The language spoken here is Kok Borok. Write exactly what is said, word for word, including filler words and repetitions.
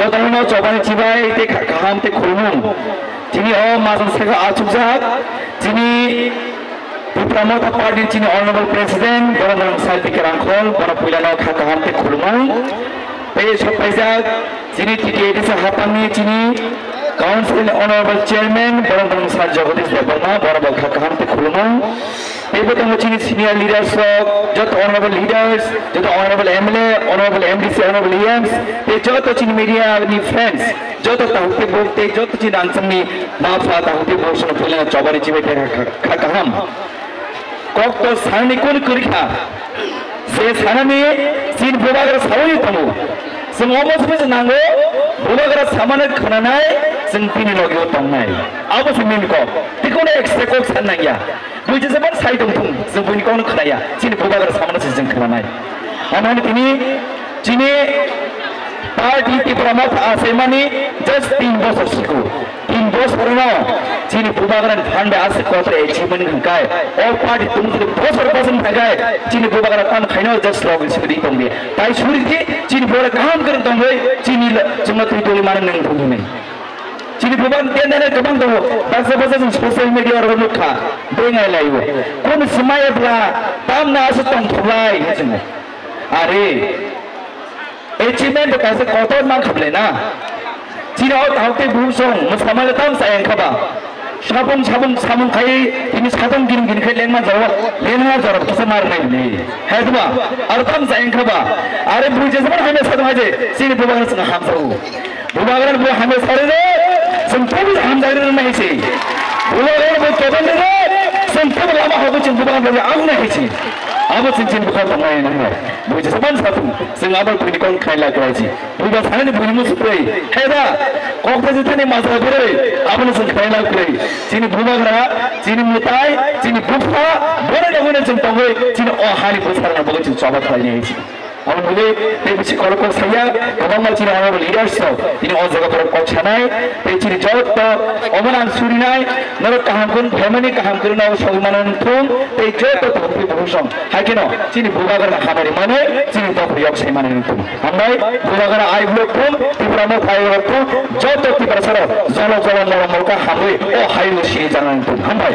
Jotono chobani chibai tei kha-, kaham tei khulumung. Chini o majang saka achukjak, chini Tipra Motha Party chini Honorable President, Borok Rang Sir P K Rangkhol, bono puilano kha kaham tei khulumung. Tei sok paijak, chini T T A D C hapangni chini Council Honorable Chairman, Borok Rang Sir Jagadish Debbarma, bono bo kha kaham tei khulumung. Teibo tongo chini senior leaders rok, joto honorable leaders, joto honorable M L A, honorable M D C, honorable E Ms, tei joto chini media ni friends, joto tahuk tei buk tei joto chini rangchakni ma pha tahuk tei buk sono puilano chobani chibai tei kha, kha, kha kaham. Kok to sanani kunu kwrwi kha, je sanani chini bubagra saui tongo. Chwng omo se nango, bubagra samano khwnanai, chwng bini logi-o tongnai. Abo se main kok. Tei kono extra kok san nangya. Bui jesa ban sai tong thung, chwng buini kokno khwnaya, chini bubagra samano se chwng khwnanai. Amani tini chini party Tipra Motha achaimani just tin bosor siko. Tin bosor no chini bubagra ni phan bai aswk kotor achievement hwnkai. O party tung chini bosor bosor hwnkai, chini bubagra tam khaino just log sibidi tongdi. Tai suri di chini bubagra kaham kwrwng tongwi chini chwngno twi twi mano nang thung thung. Chini bubagra tendana kwbang tongo. Baksa baksa chwng social media oro nukha. Bengai laio. Kunu swmai bla tamna aswk tong thulai hinwi chwngo. Are. Achievement kaisa kotor man khablai na. Chini o tahuk tei buhuk song mwsamale tam sa yang khaba. Sabung sabung samung khai tini satong gini gini khai lengma jawa. Lengma jora kisa mar nai bini. Hai tuba. Ar tam sa yang khaba. Are bui jesa mar hamya satong haje. Chini bubagra sanga hamsao. Bubagra bo hamya sare re, chwng tebo hamjagri rwna hai se. Bubagra bo kebel re, chwng tebo lama hogo chwng bubagra bo ang na hai se. Abo chwng chini bukhar tong nai nang. Bo je saban sa tu, chwng abo buini kong khai la kwrai se. Buba sanani buini musu kwrai. Hai da, kok da jithani majra kwrai, abo no chwng khai la kwrai. Chini bubagra, chini mutai, chini bupha, bore da bore chwng tongoi, chini o hani bupha na bo chwng choba khlai nai se. Ang bwlwi tei bisi khorok kok saya, kwbangma chini honorable leaders rok tini o jaga borok kok sanai, tei chini joto omono ang surinai, norok kaham kun phaimani kaham kun no sogwi mano nung thung, tei joto thongpi buhusong. Hai kheno chini bubagra hamari mani, chini tokri yok sai mani nung thung. Hambai bubagra ai blok thung, Tipra Motha ai blok thung, joto Tiprasa rok jolo jolo moro moro ka hamwi o hai no sini jana nung thung. Hambai.